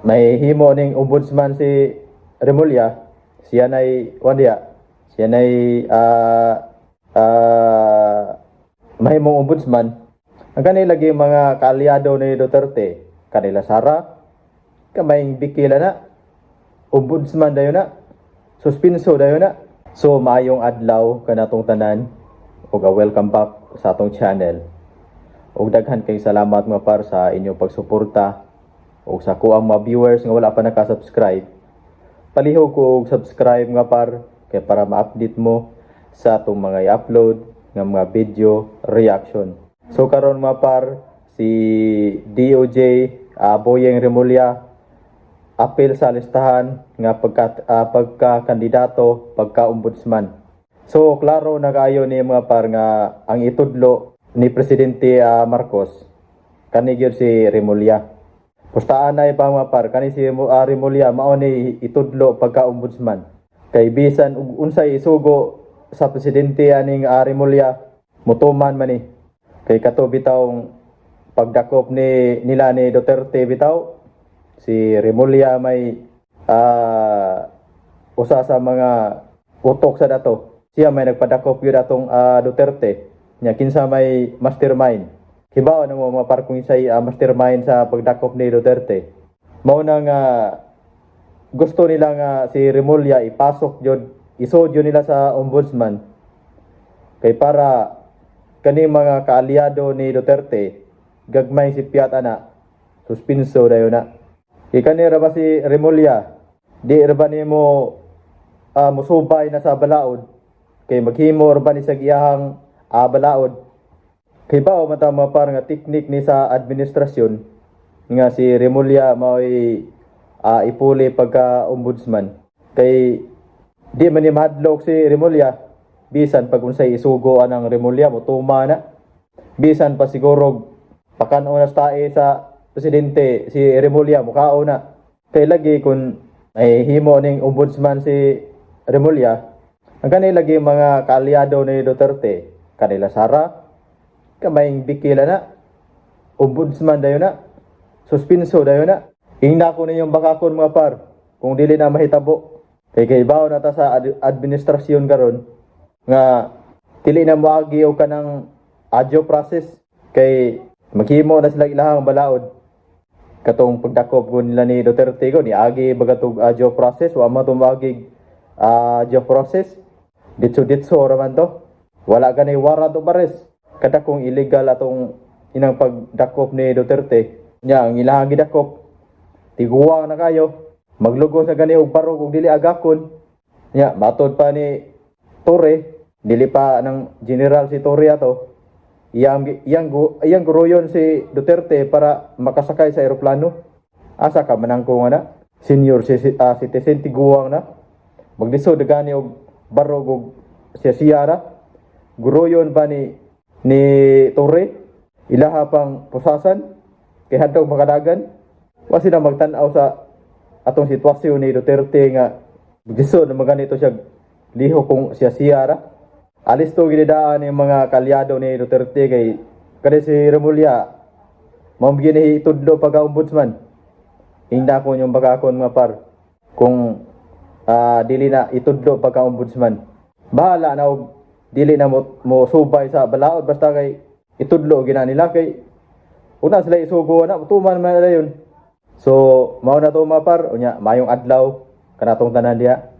May himo ning ombudsman si Remulla, siya nay kuan diya, siya nay mahimong ombudsman. Ang kanila lagi mga kaalyado ni Duterte, kanila Sara, kamayng bikila na, ombudsman dayon na, suspinso dayon na. So maayong adlaw kanatong tanan ug welcome back sa atong channel. Ug daghan kay salamat, mga par, sa inyong pagsuporta ug sa kuang mga viewers nga wala pa naka-subscribe. Palihog ko og subscribe, nga par, kay para ma-update mo sa atong mga i-upload nga mga video reaction. So karon, mga par, si DOJ Boyeng Remulla apil sa listahan nga pagka kandidato pagka ombudsman. So klaro na kaayo ni, mga par, nga ang itudlo ni Presidente Marcos kani gyud si Remulla. Pustaan na pa, mga par, kani si Remulla mao ni itudlo pagka ombudsman. Kay bisan ug unsay isugo sa presidente aning Remulla, mutuman man ni. Kay kato bitawng pagdakop ni nila ni Duterte bitaw, si Remulla may usa sa mga utok sa dato. Siya may nagpadakop yun atong Duterte. Nya kinsa may mastermind? Kibaw na mo, mga par, kung isa'y mastermind sa pagdakop ni Duterte. Mao na nga gusto nila nga si Remulla ipasok jud, isod jud nila sa ombudsman kay para kani mga kaalyado ni Duterte, gagmay si Piat ana, suspinso dayon na. Kay kani ra ba si Remulla, di ra ba nimo musubay na sa balaod, kay maghimo ra ba ni sa iyahang balaod? Kay bao man ta, mga par, nga teknik ni sa administrasyon nga si Remulla mao'y ipuli pagka ombudsman, kay di man ni mahadlok si Remulla. Bisan pag unsay isugo anang Remulla, mutuma na. Bisan pa siguro pakan-o na sa tae sa presidente si Remulla, mukao na. Kay lagi kung may himo ning ombudsman si Remulla, ang kanila lagi mga kaalyado ni Duterte, kanila Sara, kamayng bikila na, ombudsman dayon na, suspinso dayon na. Ingna ko ninyong bakakon, mga par, kung dili na mahitabo. Kay bawo na ta sa administrasyon karon nga dili na moagi og kanang due process, kay maghimo na sila ilahang balaod. Katong pagdakop ko nila ni Duterte ko niagi baga tog due process, wa man to moagi due process. Ditso ditso ra man to, wala gani warrant of arrest. Kada kung illegal atong inang pagdakop ni Duterte nya, ang ilahang gidakop tiguwang na kayo, maglugos na gani og barog og dili agakon nya. Matod pa ni Torre, dili pa ng general si Torre ato, iyang guruyon si Duterte para makasakay sa eroplano. Asa ka manangko nga na senior si citizen, tiguwang na, maglisod na gani og barog og siya siyara, guruyon pa ni Torre, ilaha pang pusasan kay hadlok makadagan? Wa sila magtan-aw sa atong sitwasyon ni Duterte nga lisod na maganito siya liho kung siya siyara. Alisto ginidaan yung mga kalyado ni Duterte, kay kani si Remulla mao gini itudlo pagka ombudsman. Hinda ko yung bakakon, mga par, kung dili na itudlo pagka ombudsman. Bahala na og dili na mo subay sa balaod, basta kay itudlo gina nila, kay una sila isugo na, tuman man na yun. So mao na to, mga par. Unya, maayong adlaw kanatong tanan diha.